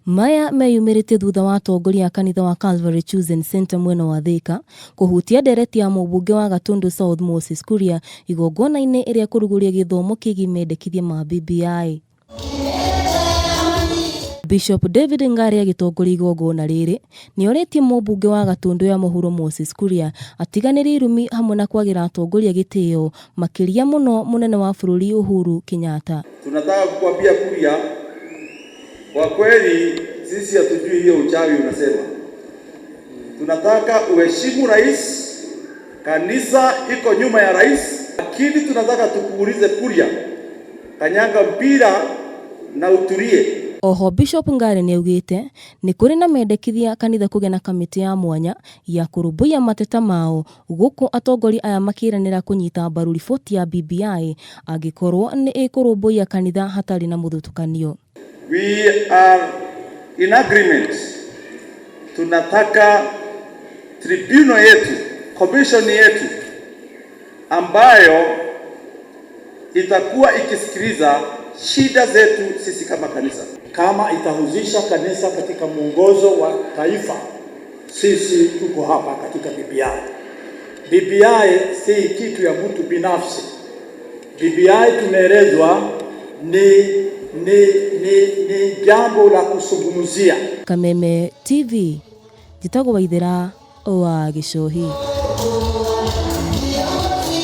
Maya meyumĩrĩtie thutha wa atongoria a kanitha wa Calvary Chosen Centre mwena wa Thika kũhutia ndereti ya mũmbunge wa Gatundu South Moses Kuria igongona-inĩ rĩa kũrugũria gĩthomo kĩgiĩ mendekithia ma BBI. Bishop David Ngari agĩtongoria igongona rĩrĩ, nĩorĩtie mũmbunge wa Gatundu ya Mũhuro Moses Kuria atiganĩrie irumi hamwe na kwagĩra atongoria gĩtĩo makĩria mũno mũnene wa bũrũri Uhuru Kenyatta. Tunataka kukwambia Kuria, kwa kweli sisi hatujui hiyo uchawi unasema. Tunataka uheshimu rais, kanisa iko nyuma ya rais, lakini tunataka tukuulize Kuria, kanyanga mpira na utulie. Oho Bishop Ngari nĩaugĩte nĩ kũrĩ na mendekithia kanitha kũgĩa na kamĩtĩ ya mwanya ya kũrũmbũiya mateta mao gũkũ atongoria aya makĩranĩra kũnyita mbaru riboti ya BBI angĩkorwo nĩ ĩkũrũmbũiya kanitha hatarĩ na mũthutũkanio. We are in agreement. Tunataka tribunal yetu, commission yetu ambayo itakuwa ikisikiliza shida zetu sisi kama kanisa. Kama itahusisha kanisa katika mwongozo wa taifa, sisi tuko hapa katika BBI. BBI si kitu ya mtu binafsi. BBI tumeelezwa ni jambo la kuzungumzia. Kameme TV, njĩtagwo Waithera wa Gĩcũhĩ.